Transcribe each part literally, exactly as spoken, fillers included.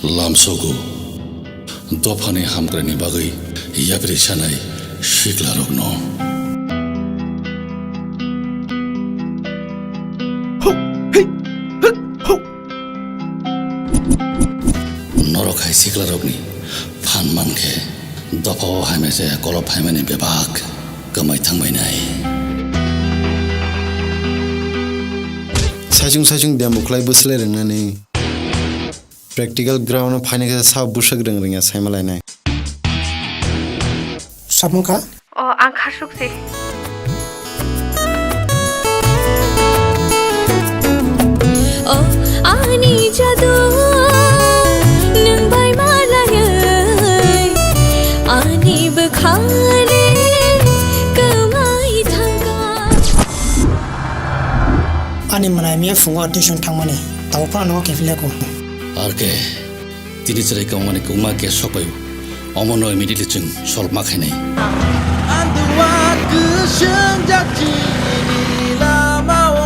Lamsogo dophani hamkraini bagwi yapri sanai siklarokno. Norok hai siklarokni phan mankhe dophao hamya jaya kolop phaimani bebak kwmai thangbainai. Saichung saichung demo khlai bwslai rwngnani practical ground o phaina khe sa bwswk rwng rwngya saima lainai. Samung kha? O, ang khasuk se. O ani jadu, nwng bai malaiwi ani bwkhani kwmai thangkha. Ani mwnai miya phungo tuition thangmani, tabuk phano nogo kephilya ko. R K, tini chwrai kwmani kwma case sokbaio. Omono immediately chwng solve ma khainai. Anduwa kwswngjak chini lamao.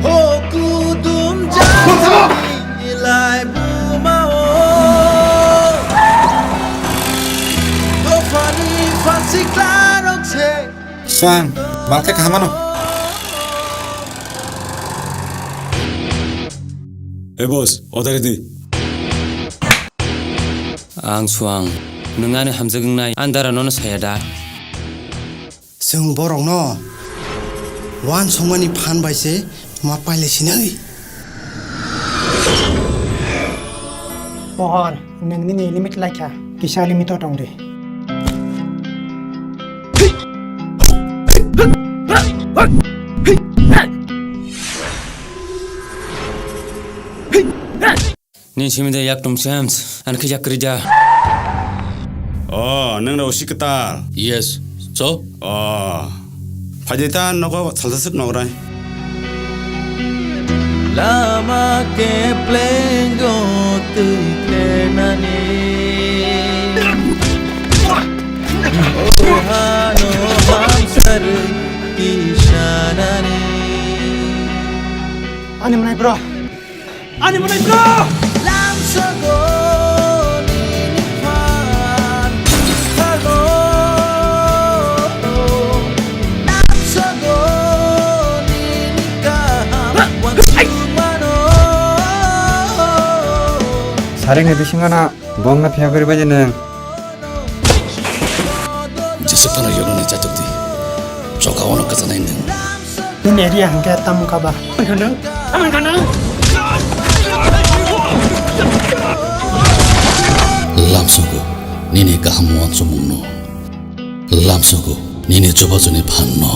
Ho kudum jak chini laibumao. Dophani phan siklarok se. Swang, malkhe kaham ano. Hey boss, odari di. Ang Swang, nwng ani hamjak wngnai, ang dara nono saya da? Chwng borokno uansukmani phan bai se ma pailai sinai. Pohor, nwng nini limit laikha, kisa limit o tong di. Nini simi de yak tum sems, an khe yak krija. Oh, nwng na usi kwtal. Yes, so? Oh. Phaidi ta nogo salsa suk nograi. Lama keplengo twi klenani. O hano hamsar kisanani. Ani mwnai bro. Ani mwnai bro! Lamsogo nini phan thargo. Lamsogo nini kaham wansukmano. Saringni bisingo no bongno phiya gori bai nang. Jesa phano yoknani chatuk di. Choka ono kasanai nang. Nini area hwnkhe tamo kha ba? Amang khanang? Amang khanang? Lamsogo nini kaham uansukmungno. Lamsogo nini chubajoni phanno.